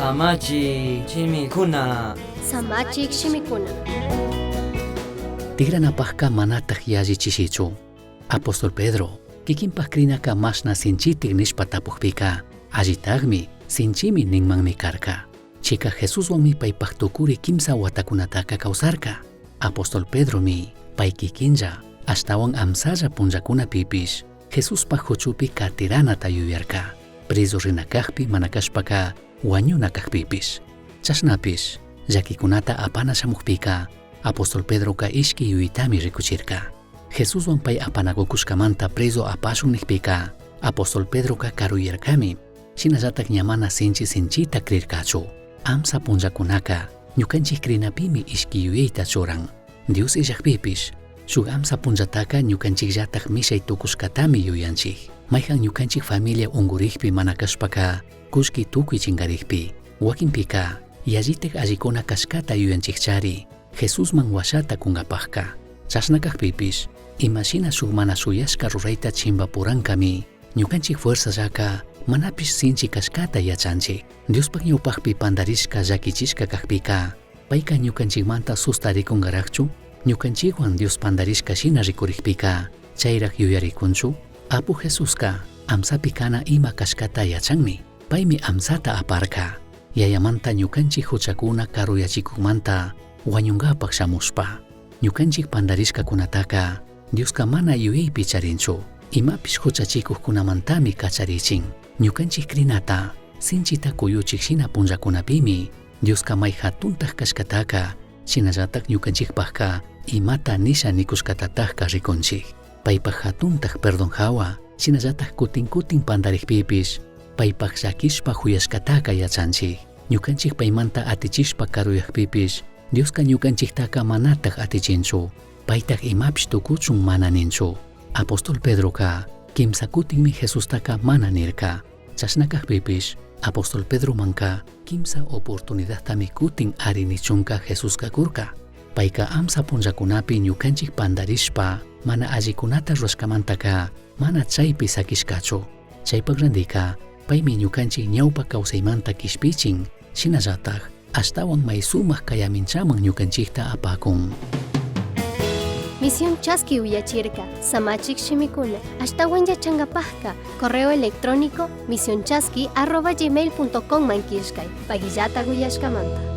Samachi shimikuna. Samachik shimikuna. Tigranapajka manataj yallichishichu. Apóstol Pedro, kikinpaj crinaka mashna sinchitik nishpa tapujpika, allitajmi, sinchimi ninmanmi karka. Chika Jesuswanmi paypaj tukuri kimsa watakunataka kawsarka. Apóstol Pedromi pay kikinlla ashtawan amsalla punllakunapipish Jesuspaj huchupi katiranata yuyarka. Preso rina kajpi mana kashpaka wañuna kajpipish. Chashnapish llakikunata apana shamujpika apóstol Pedroka ishki yuyitami rikuchirka. Jesuswan pay apanakukushkamanta preso apashun nijpika apóstol Pedroka karuyarkami. Shinallatak ña mana sinchi sinchita crirkachu. Amsa punllakunaka ñukanchik crinapimi ishki yuyayta churan. Dios illajpipish shuk amsa punllataka ñukanchikllatak mishay tukushkatami yuyanchik. Mayjan ñukanchik familia ungurijpi mana kashpaka kullki tukuy chinkarijpi. Wakinpika yallitak allikuna kashkata yuyanchikchari Jesusman washata kunkapajka. Chashna kajpipish imashina shuk mana shuyashka rurayta chimpapurankami ñukanchik fuerzallaka manapish sinchi kashkata yachanchik. Diospaj ñawpajpi pandarishka llakichishka kajpika payka ñukanchikmanta sustarikunkaraqchu? Ñukanchikwan Dios pandarishka shina rikurijpika chayraj yuyarikunchu? Apu Jesuska amsapi kana ima kashkata yachanmi. Paymi amsata aparka. Yayamanta ñukanchik huchakuna karuyachikukmanta wañunkapaj shamushpa. Ñukanchik pandarishkakunataka Dioska mana yuyaypi charinchu. Imapish huchachikuqkunamantami kacharichin. Ñukanchik crinata sinchita kuyuchik shina punllakunapimi Dioska may hatuntaj kashkataka shinallatak ñukanchikpajka imata nisha nikushkatatajka rikunchik. Paypaj hatuntaj perdón hawa shinallatak kutin kutin pandarikpipish paypaj llakishpa huyashkataka yachanchik. Ñukanchik paymanta atichishpa karuyakpipish Dioska ñukanchiktaka manataj atichinchu. Paytaj imapish tukuchun mana ninchu. Apóstol Pedroka kimsa kutinmi Jesustaka mana nirka. Chashna kajpipish Apóstol Pedromanka kimsa oportunidadtami kutin ari nichunka Jesuska kurka. Payka amsa punllakunapi ñukanchik pandarishpa mana allikunata rurashkamantaka mana chaypi sakishkachu. Chaypak randika paymi ñukanchik ñawpa kawsaymanta kishpichin shinallataj ashtawan may sumak kayaminchaman ñukanchikta apakun. Misión Chaski uyachirka, Samachik shimikuna, ashtawan yachankapajka, correo electrónico misionchaski@gmail.com man killkay, pagillata uyashkamanta.